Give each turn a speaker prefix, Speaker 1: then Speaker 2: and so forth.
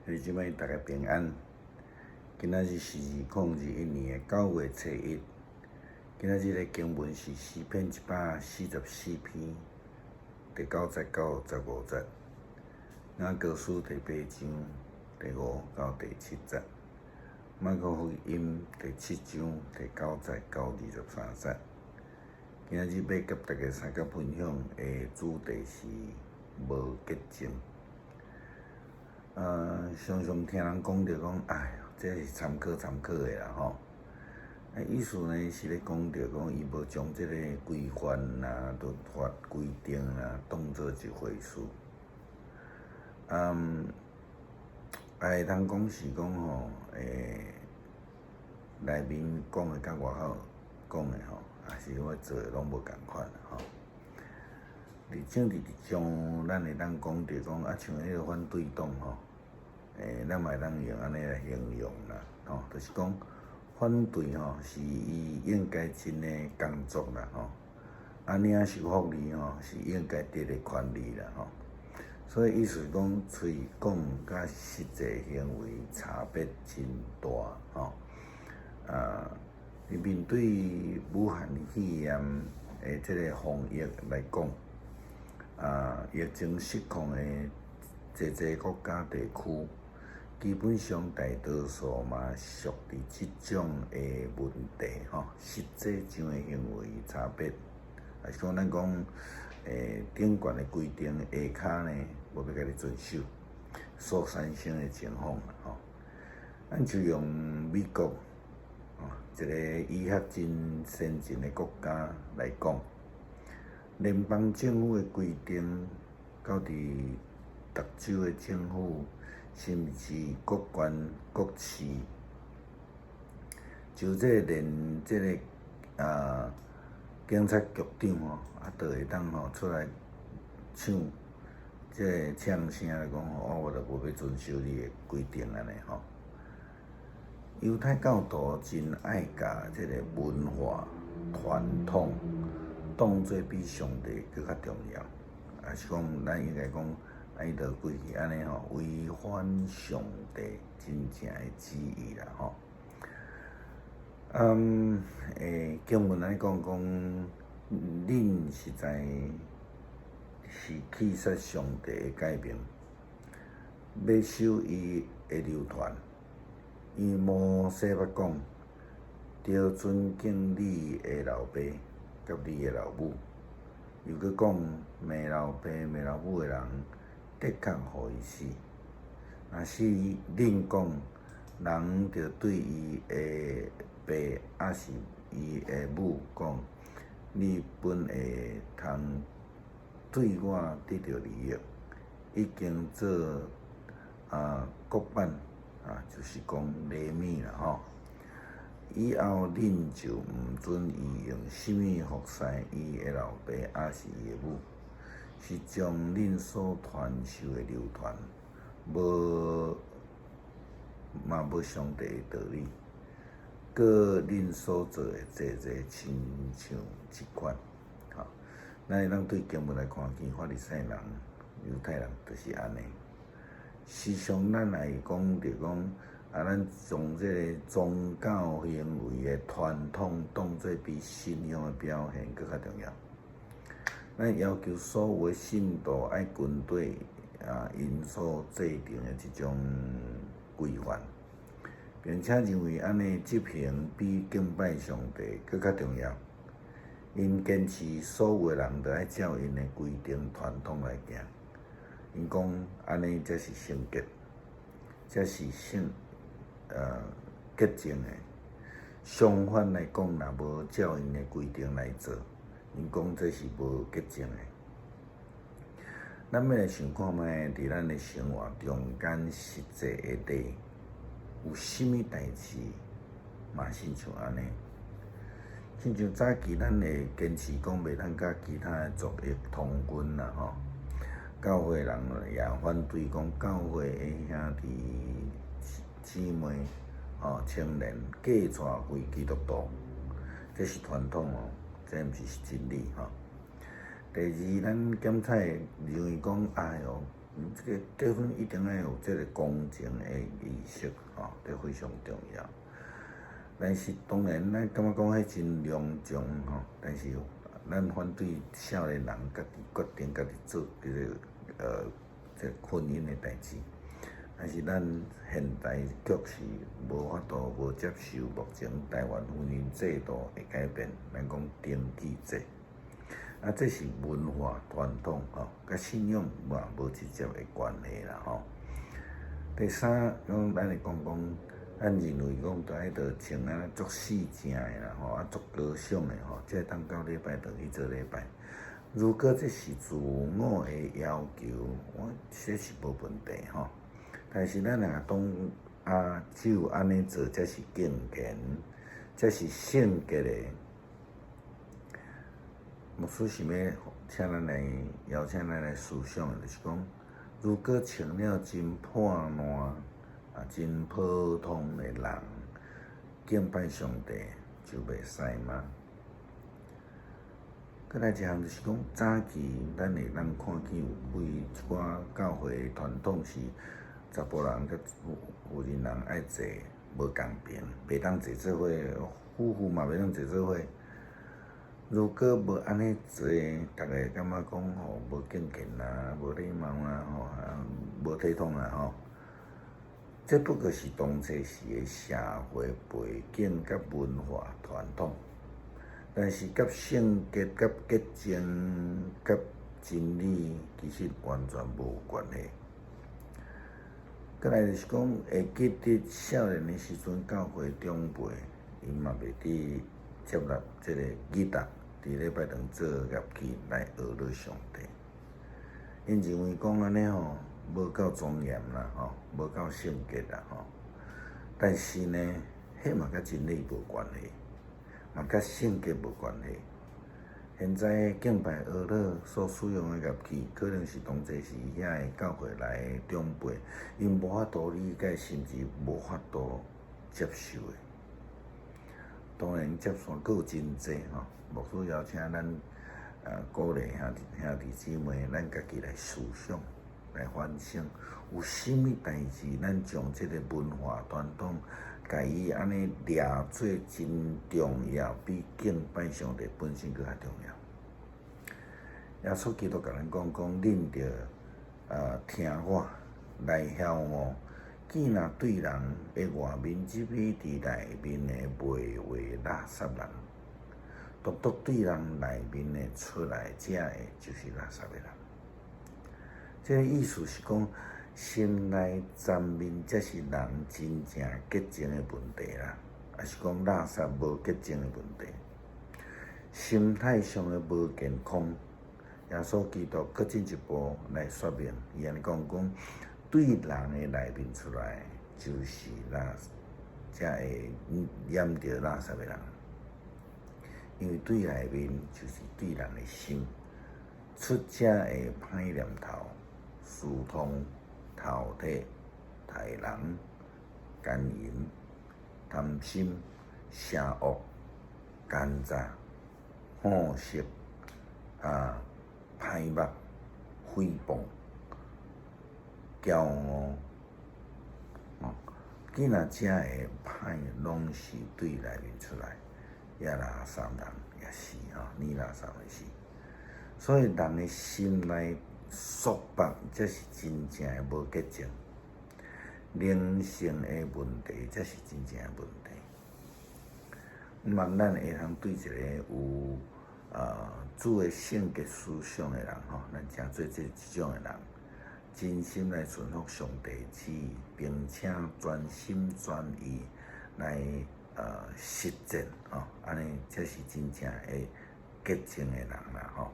Speaker 1: 兄弟姊妹，大家平安。今仔日是2021年9月初1。今仔日的經文是詩篇144篇第9節到15節，雅各書第8章第5到第7節，馬可福音第7章第9節到23節。今仔日欲佮大家相共分享的主題是無潔淨。常常聽人講著講，哎，這是參考參考的啦吼。啊，意思呢是咧講著講，伊無將這個規範啊、律法規定啊，當做一回事。也會通講是講吼，內面講的佮外口講的吼，抑是我做的攏無仝款吼。佇政治上，咱會當講著講，啊，像彼個反對黨吼，咱嘛會當用按呢來形容啦，吼，就是講反對吼是伊應該盡的工作啦，吼，啊，領受福利吼是應該得的權利啦，吼。所以意思是講，喙講佮實際行為差別真大，吼。啊，佇面對武漢肺炎的這个防疫來講，啊，疫情失控的濟濟國家地區，基本上大多數嘛屬佇這種的問題吼，實際上的行為差別，抑是講咱講，頂懸的規定下跤呢，無欲共你遵守，所產生的情況吼。咱就用美國，一个醫學真先進的國家來講，聯邦政府的規定，到佇逐州的政府，甚至各縣各市，就這連這个警察局長吼，啊，都會當吼出來唱這个嗆聲來講吼，我就無欲遵守你的規定按呢吼。猶太教徒真愛共這个文化傳統當做比上帝閣較重要，抑是講咱應該講，伊就過去按呢吼，違反上帝真正的旨意啦吼。經文來講講，恁實在是棄殺上帝的誡命，欲守伊的流傳。因為摩西捌講，著尊敬你的老爸佮你的老母。又閣講，罵老爸罵老母的人，的確予伊死。若是恁講，人著對伊的爸抑是伊的母講，你本會通對我得著利益，已經做過辦啊，就是講禮物啦吼。以後恁就毋准伊用啥物服侍伊的老爸抑是伊的母，是將恁所傳授的流傳，無嘛無上帝的道理。閣恁所做的濟濟親像這款，吼，咱會當對經文來看見，法利賽人、猶太人就是按呢。時常咱會講著講，啊，咱將這个宗教行為的傳統當做比信仰的表現閣較重要。咱要求所有的信徒愛跟綴𪜶所制定的這種規範，並且認為按呢執行比敬拜上帝閣較重要。𪜶堅持所有的人都愛照𪜶的規定傳統來行。𪜶講按呢才是聖潔，才是聖潔淨的。相反來講，若無照𪜶的規定來做，𪜶講這是無潔淨的。咱欲來想看覓，佇咱的生活中間實際的例，有啥物代誌嘛親像按呢？親像早期咱會堅持講袂通佮其他的族裔通婚啦吼，教會人也反對講教會的兄弟姊妹吼青年嫁娶為基督徒，這是傳統哦，這毋是真理吼。第二，咱檢採認為講，哎喲，這个結婚一定愛有這个公正的儀式，吼，這非常重要。但是當然，咱感覺講彼真隆重，吼，但是咱反對少年人家己決定家己做這个這婚姻的代誌。但是咱現代確實無法度無接受目前台灣婚姻制度的改變，咱講登記制。啊，這是文化傳統吼，佮信仰嘛無直接的關係啦吼。第三，講咱會講講，咱認為講著愛著穿按呢足四正的啦吼，啊足高尚的吼，才會當到禮拜堂去做禮拜。如果這是自我的要求，我這是無問題吼。但是咱若當啊，只有按呢做才是敬虔，才是聖潔的。牧師想欲請咱來邀請咱來思想的，就是講，如果穿了真破爛啊，真普通的人敬拜上帝，就袂使嗎？閣來一項就是講，早期咱會當看見有幾一寡教會傳統是查埔人佮婦人人愛坐無仝爿，袂當坐做伙，夫婦嘛袂當坐做伙。如果無按呢坐，逐个感覺講吼無敬虔啦，無禮貌啦，吼啊無體統啦，吼。這不過是當初時的社會背景佮文化傳統，但是佮聖潔、佮潔淨、佮真理其實完全無關係。閣來就是講，會記得少年的時陣，教會長輩𪜶嘛袂佇接納這个吉他，佇禮拜堂做樂器來呵咾上帝。𪜶認為講按呢吼，無夠莊嚴啦，吼，無夠聖潔啦，吼。但是呢，彼嘛佮真理無關係，嘛佮聖潔無關係。現在敬拜呵咾所使用的樂器，可能是當初時遐个教會內的長輩，𪜶無法度理解，甚至無法度接受的。當然，接線閣有真濟吼，牧師邀請咱鼓勵兄弟兄弟姊妹，咱家己來思想、來反省，有啥物代誌，咱將這个文化傳統，共伊按呢掠做真重要，比敬拜上帝本身閣較重要。耶穌基督共咱講講，恁著聽我來曉悟，見若對人的外面入去佇內面的袂為垃圾人，獨獨對人內面的出來，這个就是垃圾的人。這个意思是講，心內層面才是人真正潔淨的問題啦，抑是講垃圾無潔淨的問題。心態上的無健康，耶穌基督閣進一步來說明，伊按呢講講，對人的內面出來，就是垃，才會染著垃圾的人。因為對內面就是對人的心，出這的歹念頭、私通、偷提、刣人、姦淫、貪心、邪惡、奸詐、好色、啊歹目、誹謗、驕傲，哦，見若這个歹，攏是對內面出來，也垃圾人也是吼，你垃圾的是。所以人的心內束縛，才是真正的無潔淨。靈性的問題，才是真正的問題。毋茫咱會通對一个有主的聖潔思想的人吼，咱稱做這這種的人，真心來順服上帝旨意，並且全心全意來實踐吼，按呢才是真正的潔淨的人啦吼。